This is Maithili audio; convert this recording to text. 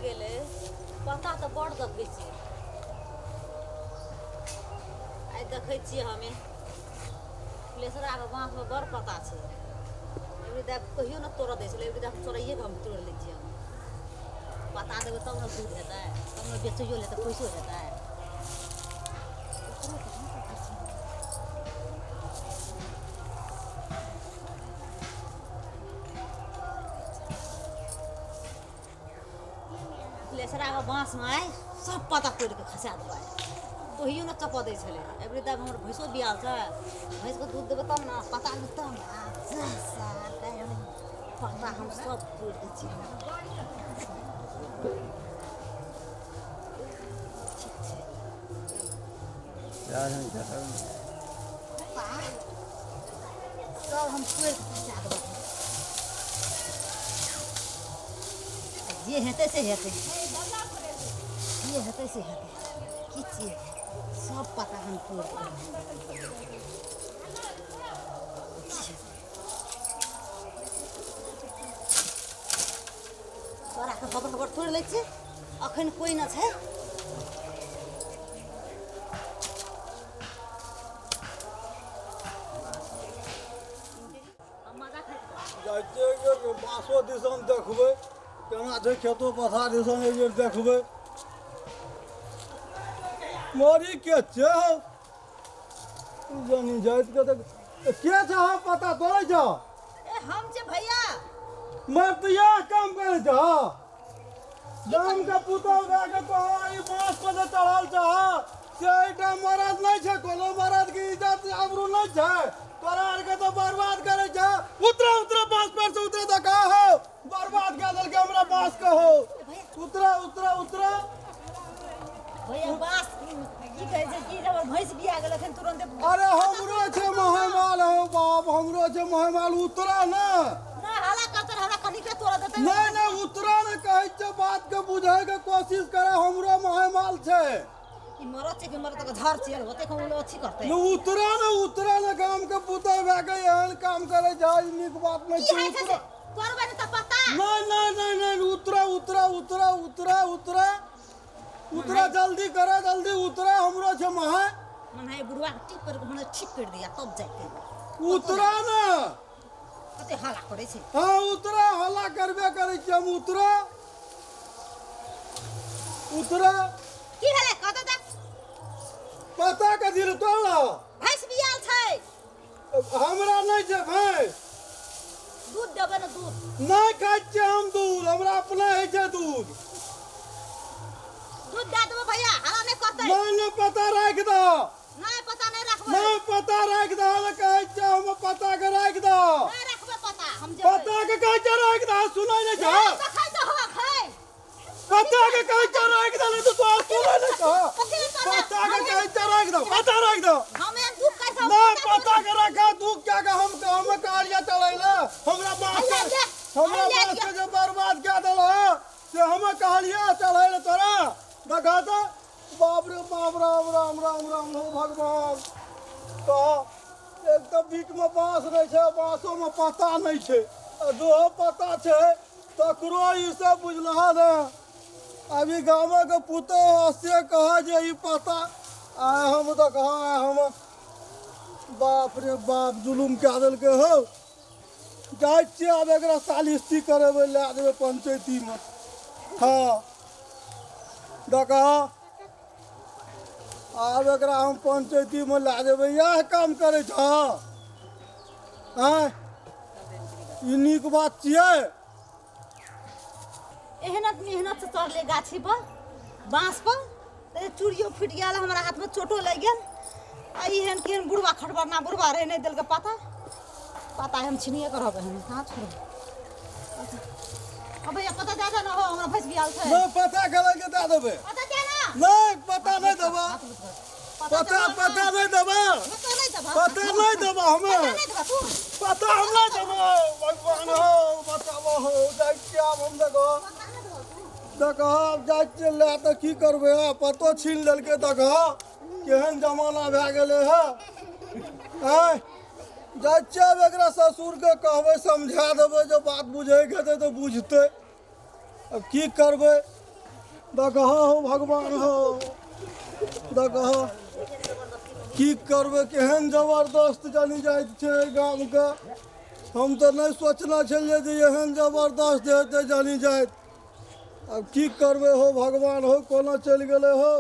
गेलै? पता तऽ बड़ देखै छियै। आइ देखै छियै हमे लेसराके बाँसमे बड़ पता छै। एबरी दाइ कहियो ने तोड़ऽ दै छलै, एबरी दाइ हम चोराइए कऽ हम तोड़ि लै छियै। हम पता देबै तब ने दूध हेतै, तब ने बेचैयो लेतै, पैसो हेतै। लेसराके बाँसमे आइ सब पत्ता तोड़ि कऽ खसा देबै। कहियो ने चपऽ दै छलै। एबरी तऽ हमर भैंसो बियाल छै, भैंसके दूध देबै तब ने पत्ता देबै तब ने। पत्ता हम सब तोड़ि दै छियै। ठीक छै। सब हम तोड़ि कऽ खसा देबै, जे हेतै से हेतै, जे हेतै से हेतै। की छियै, सब पता हम तोड़ि देबै। तोराके खबर खबर तोड़ि लै छियै, अखन कोइ नहि छै। जाइ छियै बाँसो दिसन, देखबै केना छै खेतो पथार दिसन, एक बेर देखबै। मरी के छै हौ, जानी जाइत के तऽ के छै हौ पता तोड़ै छौ? ए, हम छै भैया। मर तऽ इएह काम करै छौ? गाम के पुतोह भए के तोहरा ई बाँस पर जे चढ़ल छह से एहिठाम मरद नहि छै? कोनो मरद के इज्जत आबरू नहि छै? तोरा आरके तऽ बर्बाद करै छै। उतरा, उतरा, बाँस पर से उतरा। तऽ कहा हो, बर्बाद कए देलकै हमरा बाँस के हो। उतरा, उतरा, उतरा। भैया, बाँस की कहै छै कि हमर भैंस बिया गेल अखन तुरन्ते। अरे, हमरो छै महमाल हो बाप, हमरो छै महमाल, उतरा ने। ना हाला करतै, हमरा कनिके तोड़ देतै। नहीं नहीं, उतरा ने कहै छै, बात के बुझै के कोशिश करे, हमरो महमाल छै। ई मरद छै कि मरद के झर छै होते को अथी करतै। न, उतरा ने, उतरा ने। गाम के पुतोह भए के एहन काम करे छै, ई नीक बात नहि की छै। होइ छै उतरा। से तोड़बै ने तऽ पता। नहीं नहीं नहीं नहीं, उतरा, उतरा, उतरा, उतरा, उतरा, उतरा, जल्दी करा, जल्दी उतरा, हमरो छै महा। मन है बुढ़वा के टिप कर के ठीक कर दिया तब जाके। उतरा ने। कते हाला करै छै। हाँ, उतरा, हल्ला करबे करै छियै हम। उतरा, उतरा। की भेलै, कह दे। पता कथी लए तोड़ला? भैंस बियाल छै। हमरा नहि छै भैंस। दूध देबै ने, दूध? नहि खाइ छियै हम दूध, हमरा अपने होइ छै दूध। दूध दए देबै भैया, हाला नहि करतै। नहि नहि, पता राखि दह। नहि, पता नहि राखबै। नहि, पता राखि दह ने कहै छियै हम, पता के राखि दह। नहि राखबै पता, हम जेबै। पता के कहै छियै राखि दह, सुनै नहि छह? तऽ खाइ दह खाइ। पता के कहै छियै राखि दह, नहि तऽ तोहर सुनै नहि छह? कथी लए तोरा? पता के कहै छियै राखि दह, पता राखि दह। हम एहन दुख कैसे? नहि, पता के रखा। दुख क्या के हम कहलियै चलै ले? हमरा बाँस के हमरा बाँस के जे बर्बाद कए देल से हम कहलियै चढ़ै ले तोरा? देखा तऽ, बाप रे बाप, राम राम राम राम, हो भगवान। तऽ एक तऽ बीचमे बाँस नहि छै, बाँसोमे पता नहि छै, आ जोहो पता छै तकरो ई सब बुझलह ने। अभी गामक पुतोह से कह जे ई पता आइ हम तऽ कह हम, बाप रे बाप, जुलुम कए देलकै हौ। जाइ छियै आब एकरा सालिस्ती करेबै, लए जेबै पंचैतीमे। हँ, देखह, आब एकरा हम पंचैतीमे लए जेबै। इएह काम करै छह? आँय, ई नीक बात छियै? एहनत मेहनत से चढ़ले गाछी पर, बाँस पर, तऽ चूड़ियो फूटि गेल, हमरा हाथमे चोटो लागि गेल। आ एहन केहन बुढ़वा खटबरना बुढ़वा रहै, नहि देलकै पता। पता हम छिनिए कऽ रहबै, हम कहाँ छोड़बै? अब भैया, पता दे दे ना हो, हमरा भैंस बियाल छै। नहि, पता खेलै के दए देबै। पता दे ना। नहि, पता नहि देबऽ। पता, पता नहि देबऽ। पता नहि देबऽ। पता नहि देबऽ हमे। पता नहि देबऽ तू। पता हम नहि देबऽ। भगवान हो, बताबऽ हो। जाइ छियै आब हम, देखो। पता नहि देबऽ तू। देखो, आब जाइ छियै लए तऽ की करबै? आ पतो छीन लेलकै। देखो केहन जमाना भए गेलै हे। आँय, जाइ छियै आब एकरा ससुरके कहबै, समझा देबै, जे बात बुझैके हेतै तऽ बुझतै। आब की करबै? देखह हो भगवान हो, देखह की करबै, केहन जबरदस्त जानी जाइत छै गामके। हम तऽ नहि सोचने छलियै जे एहन जबरदस्त हेतै जानी जाइत। आब की करबै हो भगवान हो, कोना चलि गेलै हो।